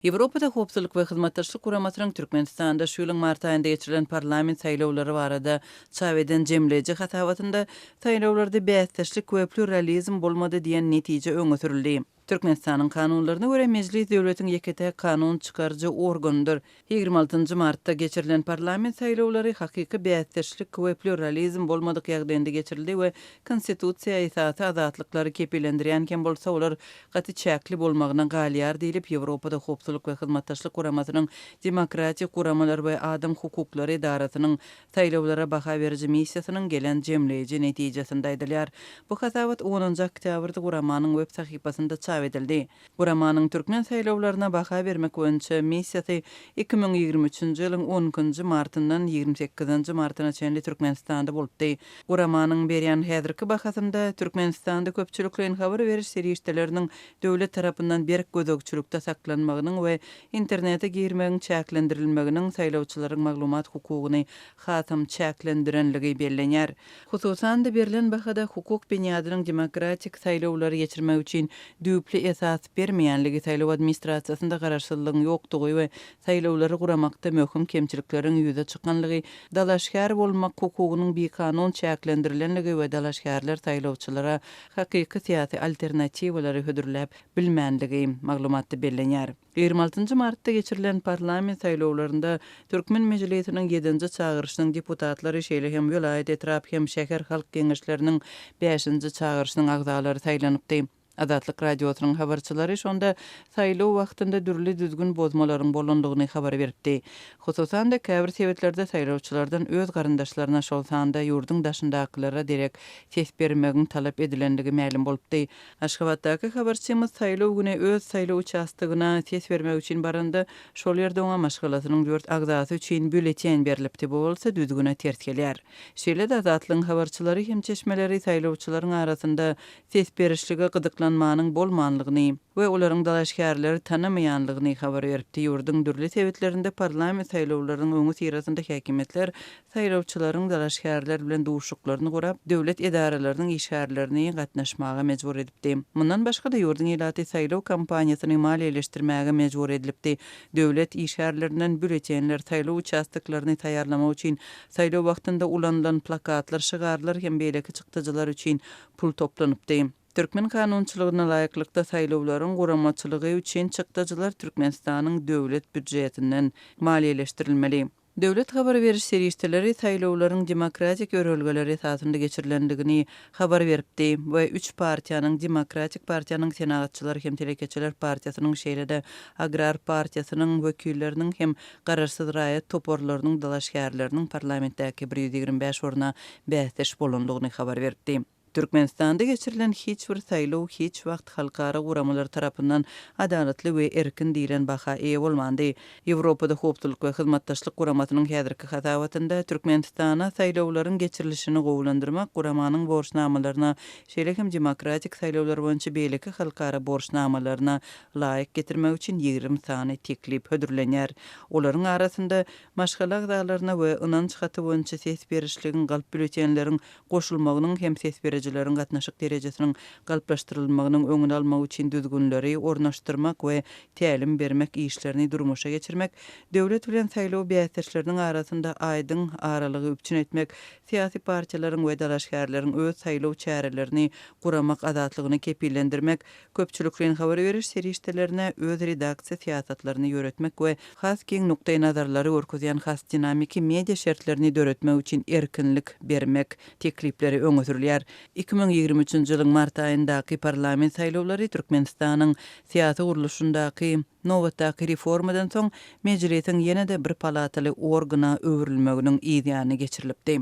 Ýewropada Howpsuzlyk we Hyzmatdaşlyk Guramasynyň Türkmenistanda şu ýylyň mart aýynda geçirilen parlament saýlawlary barada çap eden jemleýji hasabatynda saýlawlarda bäsdeşlik we plýuralizm bolmady diýen netije öňe sürüldi. Türkmenistanyň kanunlaryna görä, Mejlis döwletiň ýeke-täk kanun çykaryjy organydyr. 26 njy martda geçirilen parlament saýlawlary hakyky bäsdeşlik we plýuralizm bolmadyk ýagdaýynda geçirildi we Konstitusiýa esasy azatlyklary kepillendirýän hem bolsa, olar gaty çäkli bolmagyna galýar diýlip, Ýewropada Howpsuzlyk we Hyzmatdaşlyk Guramasynyň Demokratik guramalar we adam hukuklary edarasynyň saýlawlara baha beriji missiýasynyň gelen jemleýji netijesinde aýdylýar. Bu hasabat onunjy oktýabrda guramanyň web sahypasynda çap edildi. Guramanyň türkmen saýlawlaryna baha bermek boýunça missiýasy 2023-nji ýylyň on ikinji martyndan 28-nji martyna çenli Türkmenistanda bolupdy. Guramanyň berýän häzirki bahasynda Türkmenistanda köpçülikleýin habar beriş serişdeleriniň döwlet tarapyndan berk gözegçilikde saklanmagynyň we internete girmegiň çäklendirilmeginiň saýlawçylaryň maglumat hukugyny hasam çäklendirenligi bellenýär. Hususan-da, berlen bahada hukuk binýadynyň demokratik saýlawlary geçirmek üçin düýpli esas bermeýänligi, saýlaw administrasiýasynda garaşsyzlygyň ýokdugy we saýlawlary guramakda möhüm kemçilikleriň ýüze çykanlygy, dalaşgär bolmak hukugynyň bikanun çäklendirilenligi we dalaşgärler saýlawçylara hakyky syýasy alternatiwalary hödürläp bilmänligi maglumatda bellenýär. 26 njy martda geçirilen parlament saýlawlarynda Türkmen Mejlisiniň ýedinji çagyryşynyň deputatlary, şeýle hem welaýat, etrap hem şäher halk geňeşleriniň bäşinji çagyryşynyň agzalary saýlanypdy. Azatlyk Radiosynyň habarçylary şonda saýlaw wagtynda dürli düzgün bozmalaryň bolandygyny habar beripdi. Hususan-da, käbir sebitlerde saýlawçylardan öz garyndaşlaryna, şol sanda ýurduň daşyndakylara derek ses bermegiň talap edilendigi mälim bolupdy. Aşgabatdaky habarçymyz saýlaw güni öz saýlaw uçastogyna ses bermek üçin baranda, şol ýerde oňa maşgalasynyň dört agzasy üçin býulleten berlipdi, bu bolsa düzgüne ters gelýär. Şeýle-de Azatlygyň habarçylary hem çeşmeleri saýlawçylaryň arasynda ses berişlige gyzyklanmanyň bolmanlygyny we olaryň dalaşgärleri tanamaýanlygyny habar beripdi. Ýurduň dürli sebitlerinde parlament saýlawlarynyň öňüsyrasynda häkimiýetler saýlawçylaryň dalaşgärler bilen duşuşyklaryny gurap, döwlet edaralarynyň işgärlerini gatnaşmaga mejbur edipdi. Mundan başga-da, ýurduň ilaty saýlaw kampaniýasyny maliýeleşdirmäge mejbur edilipdi. Döwlet işgärlerinden býulletenler, saýlaw uçastoklaryny taýýarlamak üçin saýlaw wagtynda ulanylan plakatlar, şygarlar hem beýleki çykdajylar üçin pul toplanypdy. Türkmen kanunçylygyna laýyklykda saýlawlaryň guramaçylygy üçin çykdajylar Türkmenistanyň döwlet býudjetinden maliýeleşdirilmeli. Döwlet habar beriş serişdeleri saýlawlaryň demokratik ýörelgeler esasynda geçirilendigini habar beripdi we üç partiýanyň, Demokratik partiýanyň, Senagatçylar hem telekeçiler partiýasynyň, şeýle-de Agrar partiýasynyň wekilleriniň hem garaşsyz raýat toparlarynyň dalaşgärleriniň parlamentdäki 125 orna bäsdeş bolandygyny habar beripdi. Türkmenistanda geçirilen hiç bir saýlaw hiç wagt halkara guramalary tarapyndan adalatly we erkin diýlen baha eýe bolmandy. Ýewropada Howpsuzlyk we Hyzmatdaşlyk Guramasynyň häzirki hasabatynda Türkmenistana saýlawlaryň geçirilişini gowulandyrmak guramanyň borçnamalaryna, şeýle hem demokratik saýlawlar boýunça beýleki halkara borçnamalaryna laýyk getirmek üçin 20 sany teklip hödürlenýär. Olaryň arasynda maşgala agzalaryna we ynanç haty boýunça ses berişligiň galp býulletenleriň goşulmagynyň hem ses berijileriň gatnaşyk derejesiniň galplaşdyrylmagynyň öňüni almak üçin düzgünleri ornaşdyrmak we tälim bermek işlerini durmuşa geçirmek, döwlet bilen saýlaw bäsdeşleriniň arasynda aýdyň aralygy üpjün etmek, syýasy partiýalaryň we dalaşgärleriň öz saýlaw çärelerini guramak azatlygyny kepillendirmek, Köpçülikleýin habar beriş serişdelerine öz redaksiýa syýasatlaryny ýöretmek we has giň nukdaýnazarlary görkezýän has dinamiki media şertlerini döretmek üçin erkinlik bermek teklipleri öňe sürülýär. 2023-nji ýylyň mart aýyndaky parlament saýlawlary Türkmenistanyň syýasy gurluşyndaky nobatdaky reformadan soň Mejlisiň ýene-de bir palataly organa öwrülmeginiň yzýany geçirilipdi.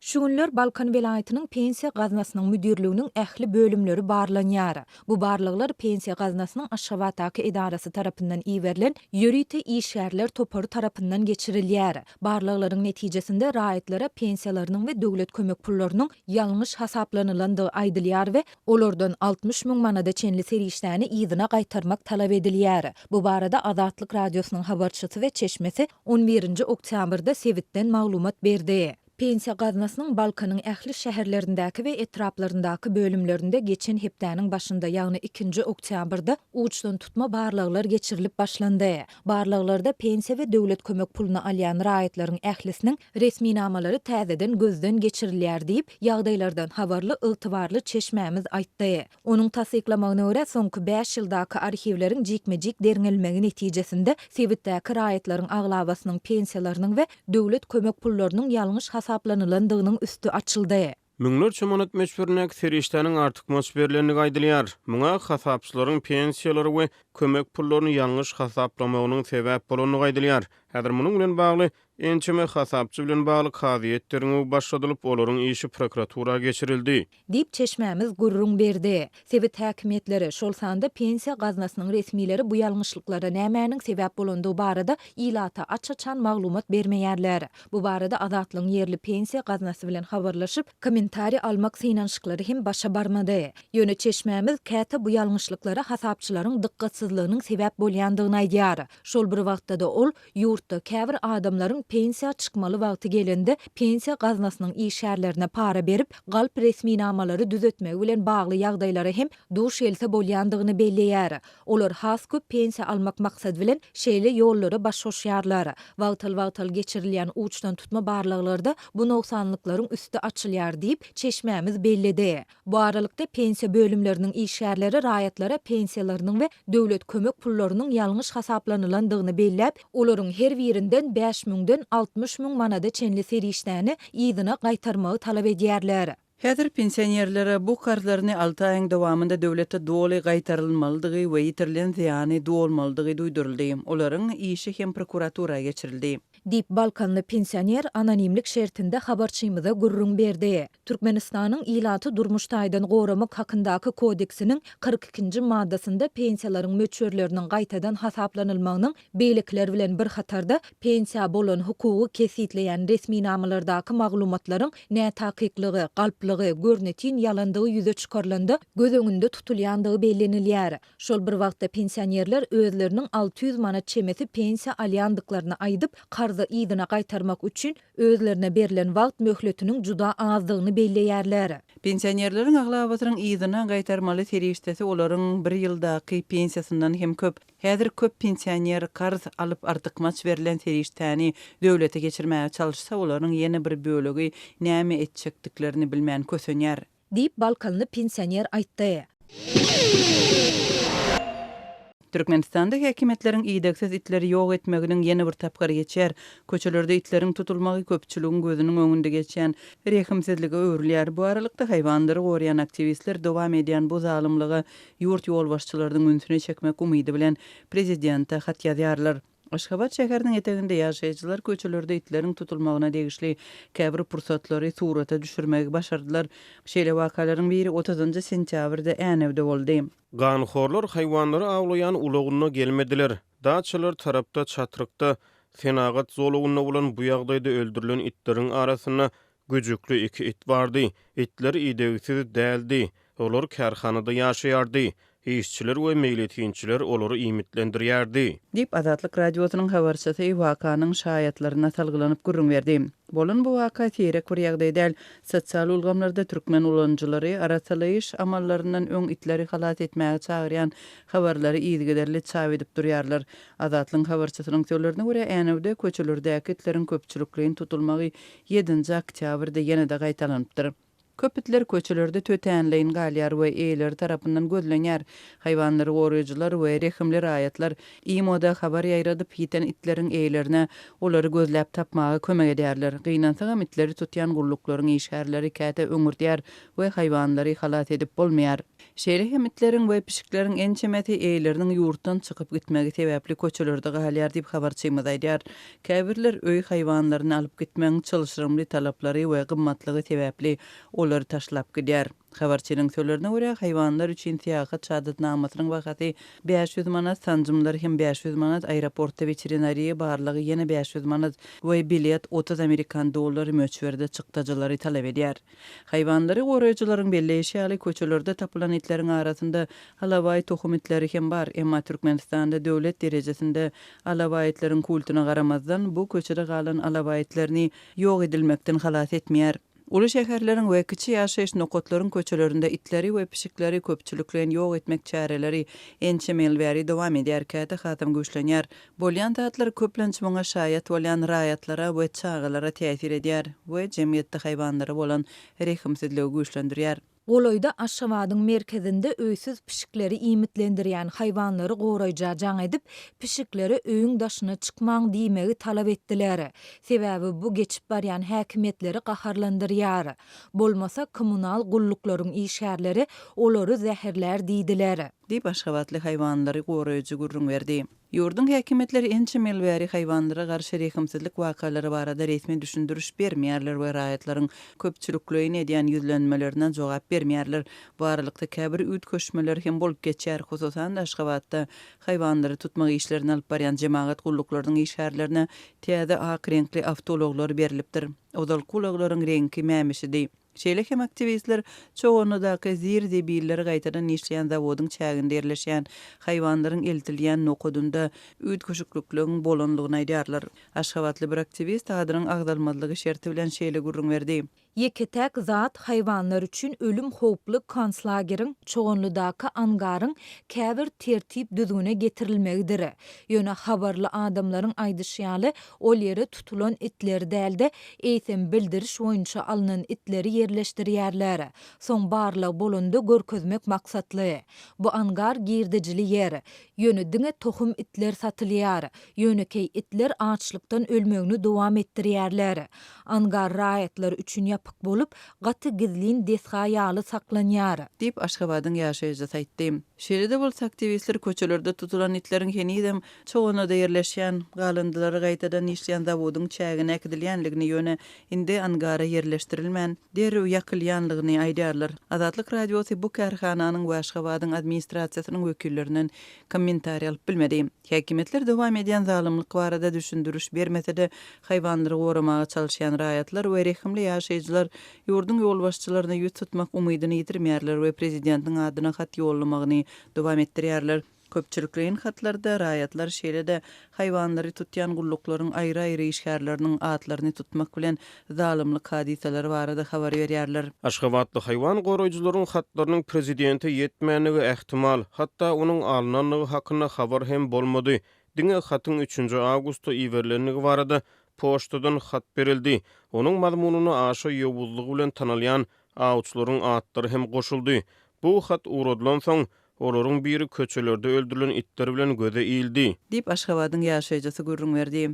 Şu günler Balkan welaýatynyň Pensiýa gaznasynyň müdirliginiň ähli bölümleri barlanýar. Bu barlaglar Pensiýa gaznasynyň Aşgabatdaky edarasy tarapyndan iberilen ýörite işgärler topary tarapyndan geçirilýär. Barlaglaryň netijesinde raýatlara pensiýalarynyň we döwlet kömek pullarynyň ýalňyş hasaplanylandygy aýdylýar we olardan 60 müň manada çenli serişdäni yzyna gaýtarmak talap edilýär. Bu barada Azatlyk Radiosynyň habarçysy we çeşmesi on birinji oktýabrda sebitden maglumat berdi. Pensiýa gaznasynyň Balkanyň ähli şäherlerindäki we etraplaryndaky bölümlerinde geçen hepdäniň başynda, ýagny ikinji oktýabrda uçdan tutma barlaglar geçirilip başlandy. Barlaglarda pensiýa we döwlet kömek puluny alýan raýatlaryň ählisiniň resminamalary täzeden gözden geçirilýär diýip, ýagdaýlardan habarly ygtybarly çeşmämiz aýtdy. Onuň tassyklamagyna görä, soňky bäş ýyldaky arhiwleriň jikme-jik derňelmegi netijesinde sebitdäki raýatlaryň aglabasynyň pensiýalarynyň we döwlet kömek pullarynyň ýalňyş hasaplanylandygynyň üsti açyldy. Müňlerçe manat möçberindäki serişdäniň artykmaç berlendigi aýdylýar. Muňa hasapçylaryň pensiýalary we kömek pullaryny ýalňyş hasaplamagynyň sebäp bolandygy aýdylýar. Häzir munuň bilen bagly ençeme hasapçy bilen bagly kazyýet derňewi başladylyp, olaryň işi prokuratura geçirildi. Diýip, çeşmämiz gürrüň berdi. Sebit häkimiýetleri, şol sanda Pensiýa gaznasynyň resmileri bu ýalňyşlyklara nämäniň sebäp bolandygy barada ilata aç-açan maglumat bermeýärler. Bu barada Azatlygyň ýerli Pensiýa gaznasy bilen habarlaşyp, kommentariý almak synanyşyklary hem başa barmady. Ýöne çeşmämiz käte bu ýalňyşlyklara hasapçylaryň dykgatsyzlygynyň sebäp bolýandygyny aýdýar. Şol bir wagtda-da ol, Ýurtda käbir adamlaryň pensiýa çykmaly wagty gelende pensiýa gaznasynyň işgärlerine para berip, galp resminamalary düzetmegi bilen bagly ýagdaýlara hem duş gelse bolýandygyny belleýär. Olar has köp pensiýa almak maksady bilen şeýle ýollara baş goşýarlar. Wagtal-wagtal geçirilýän uçdan tutma barlaglarda bu nogsanlyklaryň üsti açylýar diýip, çeşmämiz belledi. Bu aralykda, pensiýa bölümleriniň işgärleri raýatlara pensiýalarynyň we döwlet kömek pullarynyň ýalňyş hasaplanylandygyny belläp, olaryň her birinden bäş müňden 60 müň manada çenli serişdäni yzyna gaýtarmagy talap edýärler. Häzir pensionerlere bu karzlaryny alty aýyň dowamynda döwlete doly gaýtarylmalydygy we ýitirilen zyýany dolmalydygy duýduryldy. Olaryň işi hem prokuratura geçirildi. Diýip, balkanly pensioner anonimlik şertinde habarçymyza gürrüň berdi. Türkmenistanyň Ilaty durmuş taýdan goramak hakyndaky kodeksiniň 42-nji maddasynda pensiýalaryň möçberleriniň gaýtadan hasaplanylmagynyň beýlekiler bilen bir hatarda pensiýa bolan hukugy kesgitleýän resminamalardaky maglumatlaryň nätakyklygy, galplygy, görnetin ýalandygy ýüze çykarylanda göz öňünde tutulýandygy bellenilýär. Şol bir wagtda pensionerler özleriniň 600 manat çemesi pensiýa alýandyklaryny aýdyp, karzy yzyna gaýtarmak üçin özlerine berlen wagt möhletiniň juda azdygyny belleýärler. Pensionerleriň aglabasynyň yzyna gaýtarmaly serişdesi olaryň bir ýyldaky pensiýasyndan hem köp. Häzir köp pensioner karz alyp artykmaç berlen serişdäni döwlete geçirmäge çalyşsa, olaryň ýene bir bölegi näme etjekdiklerini bilmän kösenýär. Diýip, balkanly pensioner aýtdy. Türkmenistanda häkimiýetleriň idegsiz itleri ýok etmeginiň ýene bir tapgyry geçýär. Köçelerde itleriň tutulmagy köpçüligiň gözüniň öňünde geçýän rehimsizlige öwrülýär. Bu aralykda, haýwanlary goraýan aktiwistler dowam edýän bu zalymlyga ýurt ýolbaşçylarynyň ünsüni çekmek umydy bilen prezidente hat ýazýarlar. Aşgabat şäheriniň eteginde ýaşaýjylar köçelerde itleriň tutulmagyna degişli käbir pursatlary surata düşürmegi başardylar. Şeýle wakalaryň biri otuzynjy sentýabrda Änewde boldy. Ganhorlar haýwanlary awlaýan ulagynda gelmediler. Daçalar tarapda çatrykda, senagat zolagynda bolan bu ýagdaýda öldürilen itleriň arasynda güjükli iki it bardy. Itler idegsiz däldi. Olar kärhanada ýaşaýardy. Işçiler we meýletinçiler olary iýmitlendirýärdi. Diýip, Azatlyk Radiosynyň habarçysy wakanyň şaýatlaryna salgylanyp gürrüň berdi. Bolan bu waka seýrek bir ýagdaý däl. Sosial ulgamlarda türkmen ulanyjylary arassalaýyş amallaryndan öň itleri halas etmäge çagyrýan habarlary yzygiderli çap edip durýarlar. Azatlygyň habarçysynyň sözlerine görä, Änewde köçelerdäki itleriň köpçülikleýin tutulmagy ýedinji oktýabrda ýene-de gaýtalanypdyr. Köp itler köçelerde tötänleýin galýar we eýeleri tarapyndan gözlenýär. Haýwanlary goraýjylar we rehimli raýatlar IMO-da habar ýaýradyp, ýiten itleriň eýelerine olary gözläp tapmaga kömek edýärler. Gynansagam, itleri tutýan gulluklaryň işgärleri käte öňürdýär we haýwanlary halas edip bolmaýar. Şeýle hem itleriň we pişikleriň ençemesi eýeleriniň ýurtdan çykyp gitmegi sebäpli köçelerde galýar diýip, habarçymyz aýdýar. Käbirler öý haýwanlaryny alyp gitmegiň çylşyrymly talaplary we gymmatlygy sebäpli olary. olary taşlap gidýär. Habarçynyň sözlerine görä, haýwanlar üçin syýahat şahadatnamasynyň bahasy 500 manat, sanjymlar hem 500 manat, aeroportda weterinariýa barlagy ýene 500 manat we bilet 30 amerikan dollary möçberde çykdajylary talap edýär. Haýwanlary goraýjylaryň belleýşi ýaly, köçelerde tapylan itleriň arasynda alabaý tohum itleri hem bar, emma Türkmenistanda döwlet derejesinde alabaý itleriň kultuna garamazdan, bu köçede galan alabaý itlerini ýok edilmekden halas etmeýär. Uly şäherleriň we kiçi ýaşaýyş nokatlaryň köçelerinde itleri we pişikleri köpçülikleýin ýok etmek çäreleri ençeme ýyl bäri dowam edýär, käte hasam güýçlenýär. Bolýan zatlar köplenç muňa şaýat bolýan raýatlara we çagalara täsir edýär we jemgyýetde haýwanlara bolan rehimsizligi güýçlendirýär. Golaýda Aşgabadyň merkezinde öýsüz pişikleri iýmitlendirýän haýwanlary goraýja jaň edip, pişiklere öýüň daşyna çykmaň diýmegi talap etdiler. Sebäbi bu geçip barýan häkimiýetleri gaharlandyrýar. Bolmasa, kommunal gulluklaryň işgärleri olary zäherlär diýdiler. Diýip, aşgabatly haýwanlary goraýjy gürrüň berdi. Ýurduň häkimiýetleri ençeme ýyl bäri haýwanlara garşy rehimsizlik wakalary barada resmi düşündiriş bermeýärler we raýatlaryň köpçülikleýin edýän ýüzlenmelerine jogap bermeýärler. Bu aralykda käbir üýtgeşmeler hem bolup geçýär, hususan-da Aşgabatda haýwanlary tutmak işlerini alyp barýan jemagat gulluklarynyň işgärlerine täze ak reňkli awtoulaglar berlipdir. Ozalky ulaglaryň reňki mämişidi. Şeýle hem aktiwistler Çoganlydaky zir-zebilleri gaýtadan işleýän zawodyň çäginde ýerleşýän haýwanlaryň eltilýän nokadynda üýtgeşiklikligiň bolandygyny aýdýarlar. Aşgabatly bir aktiwist adynyň agzalmazlygy şerti bilen şeýle gürrüň berdi. Ýeke-täk zat haýwanlar üçin ölüm howply konslageriň Çoganlydaky angaryň käbir tertip-düzgüne getirilmegidir. Ýöne habarly adamlaryň aýdyşy ýaly, ol ýere tutulan itleri däl-de, eýsem bildiriş boýunça alnan itleri ýerleşdirýärler. Soň barlag bolanda görkezmek maksatly. Bu angar girdejili ýer. Ýöne diňe tohum itler satylýar. Ýönekeý itler açlykdan ölmegini dowam etdirýärler. Angar raýatlar üçin ýapyk bolup, gaty gizlin desga ýaly saklanýar. Diýip, Aşgabadyň ýaşaýjysy aýtdy. Şeýle-de bolsa, aktiwistler köçelerde tutulan itleriň henizem Çoganlyda ýerleşýän, galyndylary gaýtadan işleýän zawodyň çägine äkidilýändigini, ýöne indi angara ýerleşdirilmän, derrew ýakylýandygyny aýdýarlar. Azatlyk Radiosy bu kärhananyň we Aşgabadyň administrasiýasynyň wekillerinden kommentariý alyp bilmedi. Häkimiýetler dowam edýän zalymlyk barada düşündiriş bermese-de, haýwanlary goramaga çalyşýan raýatlar we rehimli ýaşaýjylar ýurduň ýolbaşçylaryna ýüz tutmak umydyny ýitirmeýärler we prezidentiň adyna hat ýollamagyny dowam etdirýärler. Köpçülikleýin hatlarda raýatlar şeýle-de haýwanlary tutýan gulluklaryň aýry-aýry işgärleriniň atlaryny tutmak bilen zalymlyk hadysalary barada habar berýärler. Aşgabatly haýwan goraýjylaryň hatlarynyň prezidente ýetmändigi ähtimal, hatda onuň alnandygy hakynda habar hem bolmady. Diňe hatyň üçünji awgustda iberilendigi barada poçtadan hat berildi. Onuň mazmunyna aşa ýowuzlygy bilen tanalýan awçylaryň atlary hem goşuldy. Bu hat ugradylansoň, olaryň biri köçelerde öldürilen itler bilen göze ildi. Diýip, Aşgabadyň ýaşaýjysy gürrüň berdi.